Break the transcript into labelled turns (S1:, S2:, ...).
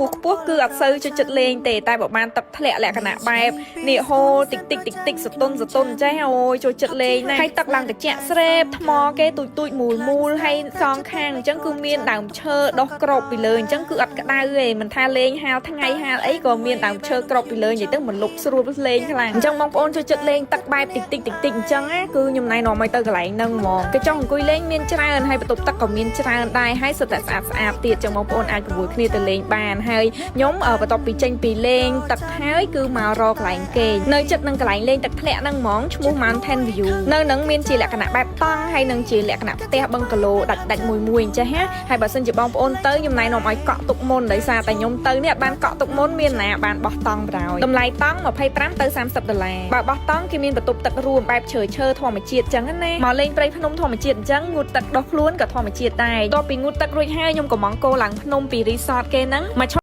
S1: ពោះខ្ពស់គឺអត់សូវចូលចិត្តលេងទេតែបើបានទឹកធ្លាក់លក្ខណៈបែបនេះហូរតិចតិចតិចតិចសតុនសតុនចេះអូយចូលចិត្តលេងណាស់ហើយទឹកឡើងត្រជាក់ស្រេបថ្មគេទូចទូចមូលមូលហើយសងខាងអញ្ចឹងគឺមានដើមឈើដុះក្របពីលើអញ្ចឹងគឺអត់ក្តៅទេមិនថាលេងហាលថ្ងៃហាលអីក៏មានដើមឈើក្របពីលើនិយាយទៅមិនលុបស្រួលលេងខ្លាំងអញ្ចឹងបងប្អូនចូលចិត្តលេងទឹកបែបតិចតិចតិចតិចអញ្ចឹងណាគឺខ្ញុំណែនាំឲ្យទៅកន្លែងហ្នឹងហ្មងគេចង់អង្គុយលេងមានច្រើនហើយបន្ទប់ទឹកក៏មានច្រើនដែរហើយសុទ្ធតែស្អាតស្អាតទៀតចឹងបងប្អូនអាចប្រគួតគ្នាទៅលេងបានហើយខ្ញុំបន្ទាប់ពីចេញពីលេងទឹកហើយគឺមករកកន្លែងគេងនៅចិត្តនឹងកន្លែងលេងទឹកធ្លាក់ហ្នឹងហ្មងឈ្មោះ Mountain View នៅហ្នឹងមានជាលក្ខណៈបែបតង់ហើយនឹងជាលក្ខណៈផ្ទះបឹងកាឡូដាច់ដាច់មួយមួយអញ្ចេះណាហើយបើសិនជាបងប្អូនទៅខ្ញុំណែនាំឲ្យកក់ទុកមុនដោយសារតែខ្ញុំទៅនេះអត់បានកក់ទុកមុនមានណាបានបោះតង់បណ្ដោយតម្លៃតង់25ទៅ30ដុល្លារបើបោះតង់គេមានបន្ទប់ទឹករួមបែបឈើឈើធម្មជាតិចឹងណាមកលេងព្រៃភ្នំធម្មជាតិអញ្ចឹងងូតទឹកដោះខ្លួនក៏ធម្មជាតិដែរតទៅពីងូតទឹករួចហើយខ្ញុំក៏មកគោឡើងភ្នំពី resort គេហ្នឹងមក។